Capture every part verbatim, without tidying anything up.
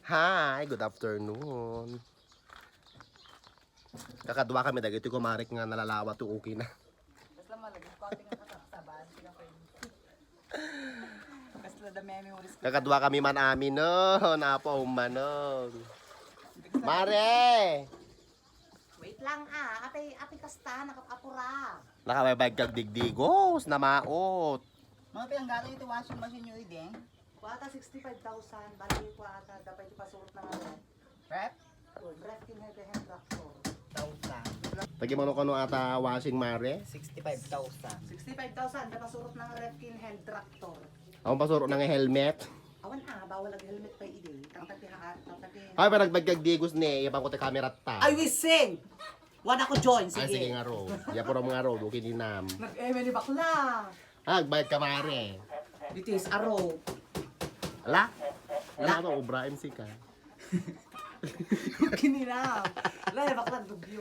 Hi, good afternoon. Kakadua kami dagiti kumarek nga nalalawa to, okay na. Basta malagip ko ating nakaksaban, sila friends. Basta the memories ko. Kakadua kami man amin, no? Napo, umanong. Mare! Wait lang, ah. Apay, apay kasta, nakapapura. Nakabaybay kag digdigos, namaot. Mga pinanggalo iti washing machine nyo, Ideng? Kuwata sixty-five thousand, bali kuwata, dapat ipasurot na nga ref. Ref? Oh, ref ken heavy hand tractor. Thousand. Tagi mano kano ata washing, Mare? Sixty-five thousand. Sixty-five thousand, dapat surot na nga ref ken hand tractor. Ako pasuro na nga helmet. Awan ah, bawal ag helmet pa idi. Tatati ha, tatati. Ay, parang bagkag digos ni, yapang ko ti camera ta. Ay, wising! Wan ako join, Ay, sige. Sige nga, Ro. Yapo ram nga, Ro. Bukin inam. Nag-eme ni bakla. Ah, agbayad ka, Mare. Bitis, aro. Ala? Ala? Ano to? Obra M C ka? Kinina. Ala, bakla, dugyo.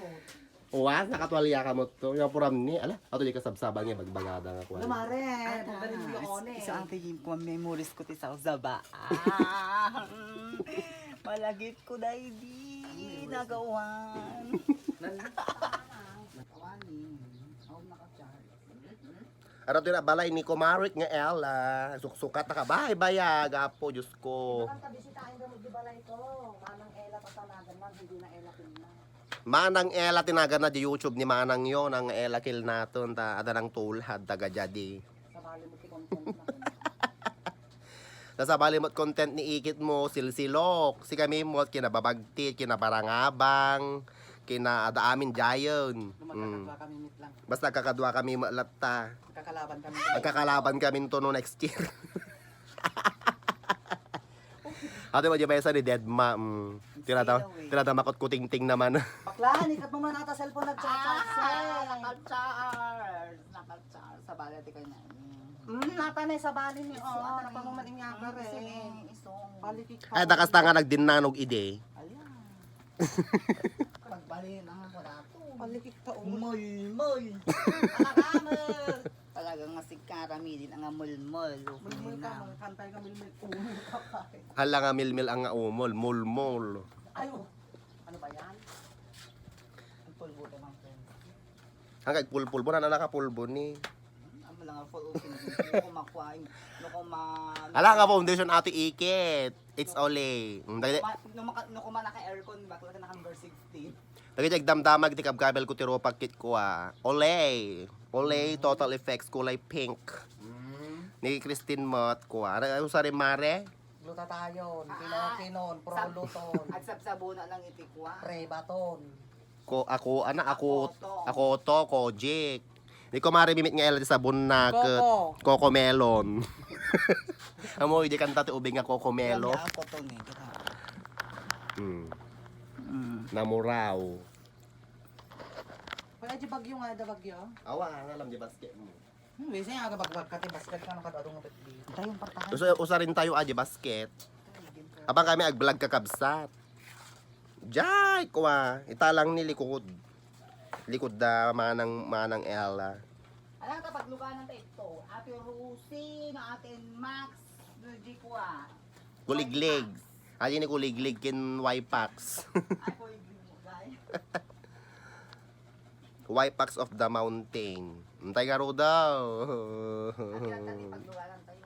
Uwas, nakatualya ka mo to. Yapo ram ni. Ala, ato di kasabsaban nga bagbagada nga kuwan. Ala, Mare. Ata, Magaling yung is-, one, eh. Isa ang tigim ko, memories ko ti sa usaba. Ah, malagip ko, daydi. Nagawan. Nan- Awan, eh. Awan naka-charge. Araw ti balay ni Kumarik nga Ella. Suksukat na ka. Bay, bayag, apo, Diyos ko. Nakanta, bisitahin ka mo di balay ko. Manang Ella, patanagan man, hindi na Ella Pilna. Manang Ella, tinagan na di YouTube ni Manang yon, ang Ella Kilnaton, ta, ada nang tulhad, taga jadi. Sabali mo ti content na. Nasabali mo't content ni ikit mo, silsilok. Si kami mo't kinababagtit, kinabarangabang, kina-ada amin giant. Lumagkakadwa Mm. kami mit lang. Basta kakadwa kami met latta. Magkakalaban kami. Magkakalaban kami to no next year. Ate mo, di ba isa ni Deadma? Mm. Tinata-, Stay away. Tinatamakot ko tingting naman. Bakla, ikat mo man ata cellphone, nag-charge, Ah, sir. Naka-charge. Naka-charge. Sabali ti kanya. Mm, nata na sabali ni, Iso, oh, ano, napamamaling nga eh. Iso, eh, iso. Palikik ka. Ay, dakas ta nga nagdinnanog idi. Ala. Pagbali na nga ko dato. Palikik ka, oh. Mulmul. Ala ka, mul. Talaga nga si Kara Midin ang mulmul. Mulmul ka, Pinang. Mga kantay ka, mulmul. Umul ka, pare. Hala nga milmil ang nga umol, mulmol. Ay, oh. Ano ba yan? Ang pulbo naman, friend. Hanggang pulpulbo na, nakapulbo ni. Hmm, ang mga full open. Ano ko makuha, ano ko ma- Ala nga foundation, Ate Ikit. It's Olay. Mm, dagiti Ma-, no maka-, no ko man naka-aircon, bakla ka naka number sixteen. Dagiti agdamdamag ti kabkabel ko ti rupak kit ko, ah. Olay. Olay, Mm. Total Effects, kulay pink. Mm. Ni Christine Mott ko, ah. Ano, ano, sorry, Mare? Glutathione, Ah, pinoquinone, sab-, prolutone, agsabsabuna lang iti kuan. Prebaton. Ko, ako, ana, ako, Akoto. Akoto, Kojic. Ni Kumare Mimit nga Ella ti sabon na ket Coco. Coco Melon. Amo, idi kanta ti ubing nga Coco Melon. Akoto ni, kita. Hmm. Mm. Namuraw. Pwede bagyo nga, da bagyo? Awa, nga alam di basket mo. Hmm, bisa nga aga bagbag ka, ti basket ka, nakadadong nga pwede. Tayo, partahan. Usa-, usarin tayo, ah, di basket. Abang kami ag-vlog kakabsat. Jay, kuwa. Italang ni likod. Likod da manang, manang Ella. Alam ka, pagluganan ta ito. Ate Rosie, no, Ate Max, no, di kuwa. Kuliglig. Adi ni kuliglig kin Wipax. Ay, kuliglig mo, guys. Wipax of the mountain. Antay nga rudaw. Ati, ati, ati, pagluganan tayo.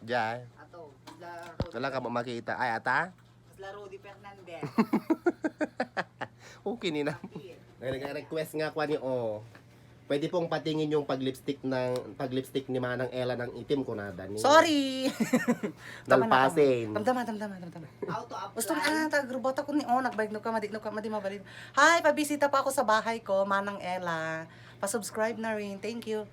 Diyan. Ato, la, Wala ka mo makita. Ay, ata? Mas la Rudy Fernandez. Okay ni na. Nag-request nga kwa ni, oh. Pwede pong patingin yung pag-lipstick ng, pag-lipstick ni Manang Ella ng itim, kunada ni. Sorry! Dalpasin. Tamtama, tamtama, tamtama. Auto apply. Gusto na, ah, tagrubot ako ni, oh, nagbayag no ka, madi, no ka, madi mabalin. Hi, pabisita pa ako sa bahay ko, Manang Ella. Pa-subscribe na rin. Thank you.